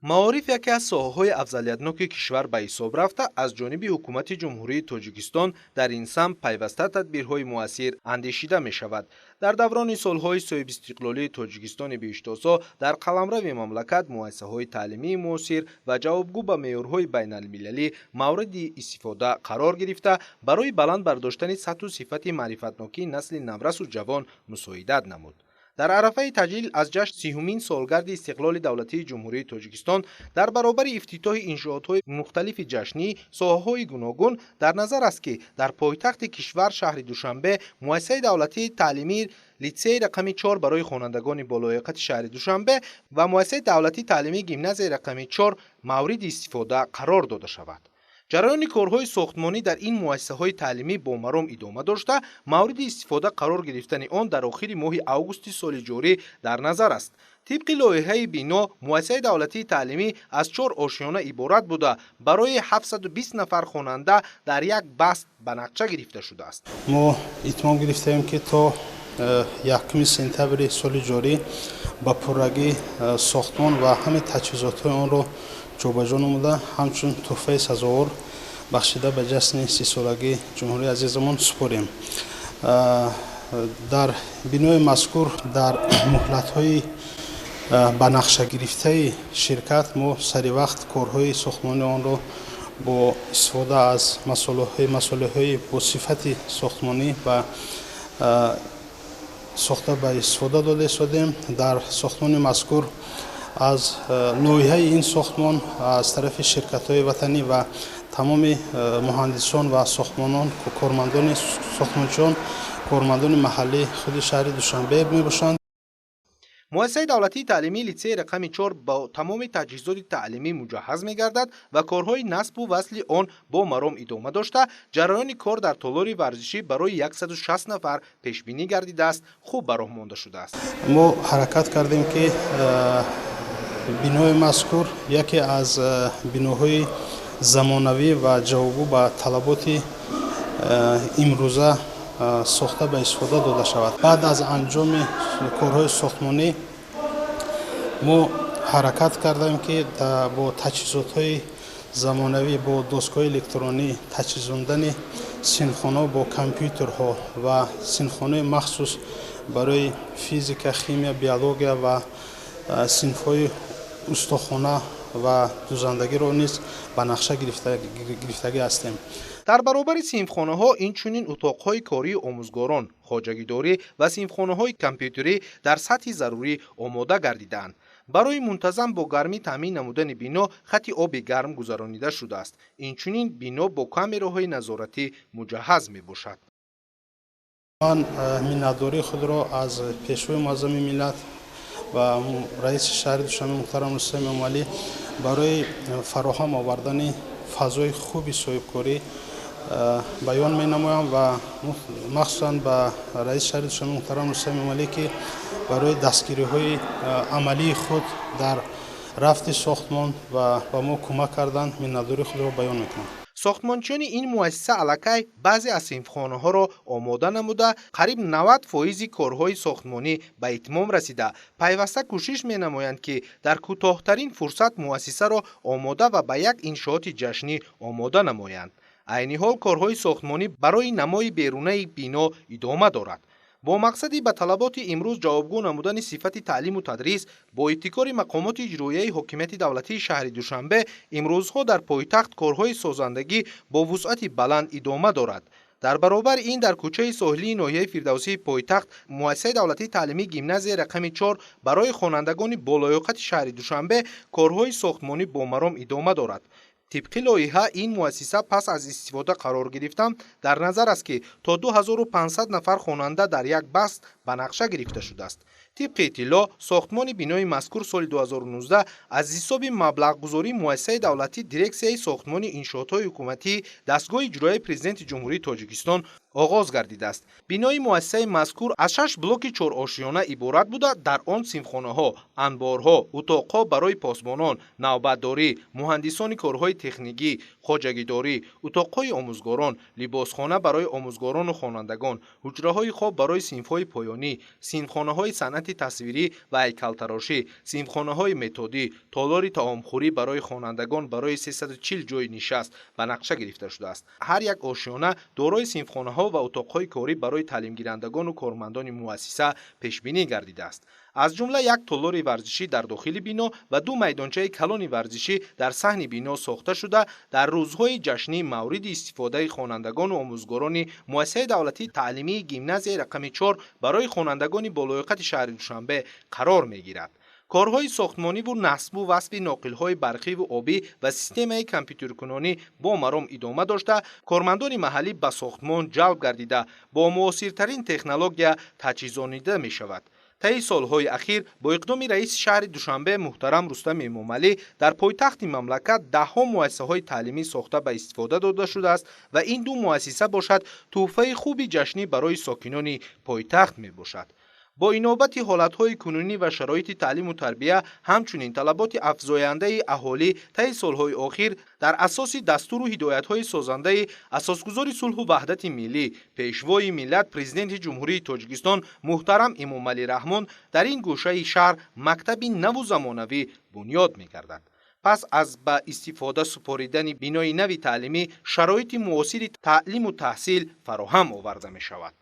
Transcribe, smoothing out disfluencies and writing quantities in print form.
Маориф яке аз соҳаҳои афзалиятноки кишвар ба ҳисоб рафта, аз ҷониби Ҳукумати Ҷумҳурии Тоҷикистон дар ин самт пайваста тадбирҳои муассир андешида мешавад. Дар даврони солҳои соҳибистиқлолии Тоҷикистони беҳиштосо дар қаламрави мамлакат муассисаҳои таълимии муосир ва ҷавобгӯ ба меъёрҳои байналмилалӣ мавриди истифода қарор гирифта, барои баланд бардоштани сатҳу сифати маърифатнокии насли наврасу ҷавон мусоидат намуд. Дар арафаи таҷлил аз ҷашн 30-умин солгарди истиқлоли давлатии Ҷумҳурии Тоҷикистон, дар баробари ифтитоҳи иншоотҳои мухталифи ҷашнӣ соҳаҳои гуногун, дар назар аст, ки дар пойтахти кишвар, шаҳри Душанбе, муассисаи давлатии таълимии литсеи рақами 4 барои хонандагони болояқати шаҳри Душанбе ва муассисаи давлатии таълимии гимназияи рақами 4 мавриди истифода қарор дода шавад. Ҷараёни корҳои сохтмонӣ дар ин муассисаҳои таълимӣ бо маром идома дошта, мавриди истифода қарор гирифтани он дар охири моҳи августи соли ҷорӣ дар назар аст. Тибқи лоиҳаи бино, муассисаи давлатии таълимӣ аз чор ошёна иборат буда, барои 720 нафар хонанда дар як баст ба нақша гирифта шудааст. Мо итмом гирифтаем, ки то 1 сентябри соли ҷорӣ ба пуррагӣ сохтмон ва ҳамаи таҷҳизотҳои онро ҷобаҷо намуда, ҳамчун тӯҳфаи сазовор бахшида ба ҷашни 30-солагии ҷумҳурии азизамон супорем. Дар бинои мазкур дар муҳлатҳои ба нақша гирифтаи ширкат мо сари вақт корҳои сохтмонии онро бо истифода аз масолеҳҳои бо сифати сохтмонӣ ба сохта ба истифода дода истодем. Дар сохтмони мазкур аз лоиҳаи ин сохтмон аз тарафи ширкатҳои ватанӣ ва тамоми муҳандисон ва сохтмонон, кормандони сохтмончиён, кормандони маҳаллии худи шаҳри Душанбе мебошанд. Муассисаи давлатии таълимии литсеи рақами 4 бо тамоми таҷҳизоти таълимӣ муҷаҳҳаз мегардад ва корҳои насбу васли он бо маром идома дошта, ҷараёни кор дар толори варзишӣ барои 160 нафар пешбинӣ гардидааст, хуб ба роҳ монда шудааст. Мо ҳаракат кардем, ки бинои мазкур яке аз биноҳои замонавӣ ва ҷавобгӯ ба талаботи имрӯза сохта ба истифода дода шавад. Баъд аз анҷоми корҳои сохтмонӣ мо ҳаракат кардем, ки бо таҷҳизотҳои замонавӣ, бо доскаҳои электронӣ таҷҳизондани синфхонаҳо, бо компютерҳо ва синфхонаи махсус барои физика, химия, биология ва синфҳои устохона ва дузандагиро низ ба нақша гирифтагӣ ҳастем. Дар баробари синфхонаҳо инчунин утоқҳои кории омӯзгорон, хоҷагидорӣ ва синфхонаҳои компютерӣ дар сатҳи зарурӣ омода гардидаанд. Барои мунтазам бо гармӣ таъмин намудани бино хати оби гарм гузаронида шудааст. Инчунин бино бо камераҳои назоратӣ муҷаҳҳаз мебошад. Ман миннатдории худро аз Пешвои муаззами миллат ва раиси шаҳри Душанбе муҳтарам Рустам Эмомалӣ барои фароҳам овардани фазои хуби соҳибкорӣ баён менамоям ва махсусан ба раиси шаҳри Душанбе муҳтарам Рустам Эмомалӣ, ки барои дастгириҳои амалии худ дар рафти сохтмон ва ба мо кӯмак карданд, миннатдории худро баён мекунам. Сохтмончиёни ин муассиса аллакай баъзе аз синфхонаҳоро омода намуда, қариб 90 фоизи корҳои сохтмонӣ ба итмом расида, пайваста кӯшиш менамоянд, ки дар кӯтоҳтарин фурсат муассисаро омода ва ба як иншооти ҷашнӣ омода намоянд. Айни ҳол корҳои сохтмонӣ барои намои берунаи бино идома дорад. Бо мақсади ба талаботи имрӯз ҷавобгӯ намудани сифати таълиму тадрис, бо ибтикори мақомоти иҷроияи ҳокимияти давлатии шаҳри Душанбе, имрӯзҳо дар пойтахт корҳои созандагӣ бо вусъати баланд идома дорад. Дар баробари ин, дар кӯчаи соҳилии ноҳияи Фирдавсии пойтахт муассисаи давлатии таълимии гимназияи рақами 4 барои хонандагони болоёқати шаҳри Душанбе корҳои сохтмонӣ бо маром идома дорад. Тибқи лоиҳа, ин муассиса пас аз истифода қарор гирифтан дар назар аст, ки то 2500 нафар хонанда дар як баст ба нақша гирифта шудааст. Тибқи иттилоъ, сохтмони бинои мазкур соли 2019 аз ҳисоби маблағгузории муассисаи давлатӣ Дирексияи сохтмони иншоотҳои ҳукуматӣ, дастгоҳи иҷроияи Президенти Ҷумҳурии Тоҷикистон оғоз гардидааст. Бинои муассисаи мазкур аз шаш блоки чорошёна иборат буда, дар он синфхонаҳо, анборҳо, утоқҳо барои посбонон, навбатдорӣ, муҳандисони корҳои техникӣ, хоҷагидорӣ, утоқҳои омӯзгорон, либосхона барои омӯзгорону хонандагон, ҳуҷраҳои хоб барои синфҳои поёнӣ, синфхонаҳои санъати. санъати тасвирӣ ва ҳайкалтарошӣ, синфхонаҳои методӣ, толори таомхӯрӣ барои хонандагон барои 340 ҷойи нишаст ба нақша гирифта шудааст. Ҳар як ошёна дорои синфхонаҳо ва утоқҳои корӣ барои таълимгирандагону кормандони муассиса пешбинӣ гардидааст. Аз ҷумла як толори варзишӣ дар дохили бино ва ду майдончаи калони варзишӣ дар саҳни бино сохта шуда, дар рӯзҳои ҷашнӣ мавриди истифодаи хонандагону омӯзгорони муассисаи давлатии таълимии гимназияи рақами 4 барои хонандагони болоёқати шаҳри Душанбе қарор мегирад. Корҳои сохтмониву насбу васби ноқилҳои барқиву обӣ ва системаи компютеркунонӣ бо маром идома дошта, кормандони маҳаллӣ ба сохтмон ҷалб гардида, бо муосиртарин технология таҷҳизонида мешавад. Таи солҳои ахир бо иқдоми раиси шаҳри Душанбе муҳтарам Рустам Эмомалӣ дар пойтахти мамлакат даҳҳо муассисаҳои таълимӣ сохта ба истифода дода шудааст ва ин ду муассиса бошад, тӯҳфаи хуби ҷашнӣ барои сокинони пойтахт мебошад. Бо инобати ҳолатҳои кунунӣ ва шароити таълиму тарбия, ҳамчунин талаботи афзояндаи аҳолӣ таи солҳои охир, дар асоси дастуру ҳидоятҳои созандаи Асосгузори сулҳу ваҳдати миллӣ, Пешвои миллат, Президенти Ҷумҳурии Тоҷикистон муҳтарам Эмомалӣ Раҳмон дар ин гӯшаи шаҳр мактаби наву замонавӣ бунёд мегардад. Пас аз ба истифода супоридани бинои нави таълимӣ шароити муосири таълиму таҳсил фароҳам оварда мешавад.